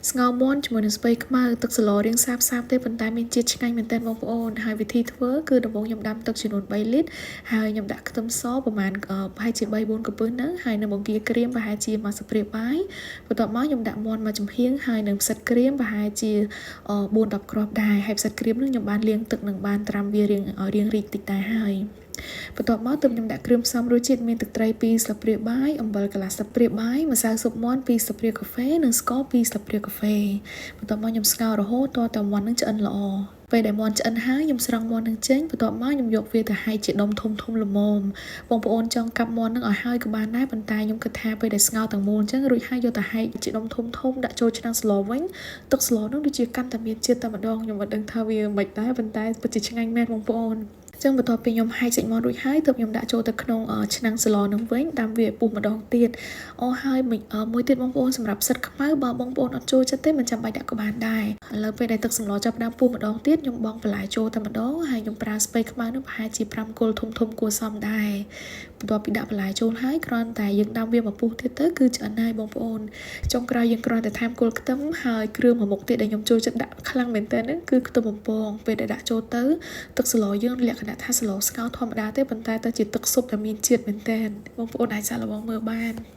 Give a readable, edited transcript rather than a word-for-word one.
ស្ងោរមាន់ជាមួយនឹងស្ពៃខ្មៅទឹកសម្លរាងសាបសាបទេប៉ុន្តែមានជាតិឆ្ងាញ់មែនទែនបងប្អូនហើយវិធីធ្វើគឺដំបូងខ្ញុំដាំទឹកចំនួន3លីត្រហើយខ្ញុំដាក់ខ្ទឹមសប្រហែលប្រហែលជា3 4កំពឹសហ្នឹងហើយនឹងបង្គាក្រៀមប្រហែលជាមួយស្លាបព្រាបាយបន្ទាប់មកខ្ញុំដាក់មាន់មួយចំហៀងហើយនឹងផ្សិតក្រៀមប្រហែលជា4 10គ្រាប់ដែរហើយផ្សិតក្រៀមហ្នឹងខ្ញុំបានលាងទឹកនឹងបានត្រាំវារៀងរៀងរីកតិចដែរហើយបន្ទាប់មកទើបខ្ញុំដាក់គ្រឿងផ្សំរសជាតិមានទឹកត្រី2ស្លាបព្រាបាយអំបិលកន្លះស្លាបព្រាបាយម្សៅស៊ុបមាន់2ស្លាបព្រាកាហ្វេនិងស្ករ2ស្លាបព្រាកាហ្វេបន្ទាប់មកខ្ញុំស្ងោររហូតទាល់តែមាន់នឹងឆ្អិនល្អពេលដែលមាន់ឆ្អិនហើយខ្ញុំស្រង់មាន់នឹងចេញបន្ទាប់មកខ្ញុំយកវាទៅហែកជាដុំធំធំល្មមបងប្អូនចង់កាប់មាន់នឹងឲ្យហើយក៏បានដែរប៉ុន្តែខ្ញុំគិតថាពេលដែលស្ងោរទាំងមូលអញ្ចឹងរួចហើយយកទៅហែកជាដុំធំធំដាក់ចូលឆ្នាំងស្លវិញទឹកស្លនោះដូចជាកាន់តែមានជាតិតែម្ដងខ្ញុំមិនដឹងថាវាមិនដែរប៉ុន្តែពិតជាឆ្ងាញ់មែនបងប្អូនចឹងបន្ទាប់ពីខ្ញុំហែកសាច់មាន់រួចហើយទើបខ្ញុំដាក់ចូលទៅក្នុងឆ្នាំងសម្លនឹងវិញដាំវាឲ្យពុះម្ដងទៀតអូហើយមួយទៀតបងប្អូនសម្រាប់ផ្សិតខ្មៅបើបងប្អូនអត់ចូលចិត្តទេមិនចាំបាច់ដាក់ក៏បានដែរឥឡូវពេលដែលទឹកសម្លចាប់ផ្ដើមពុះម្ដងទៀតខ្ញុំបង់បន្លែចូលតែម្ដងហើយខ្ញុំប្រើស្ពៃខ្មៅនោះប្រហែលជា5គល់ធំធំគួរសមដែរបន្ទាប់ពីដាក់បន្លែចូលហើយគ្រាន់តែយើងដាំវាមកពុះទៀតទៅគឺឆ្អិនហើយបងប្អូនចុងក្រោយយើងគ្រាន់តែថែមគល់ខ្ទឹមហើយគ្រឿងមួយមុខទៀតដែលខ្ញុំចូលចិត្តដាក់ខ្លាំងមែនទែនហ្នឹងគឺខ្ទឹមបំពងពេលដែលដាក់ចូលទៅទឹកសម្លយើងលក្ខណៈថាសម្លស្ងោរធម្មតាទេប៉ុន្តែទៅជាទឹកស៊ុបដែលមានជាតិមែនទែនបងប្អូនអាចសាកល្បងមើលបាន។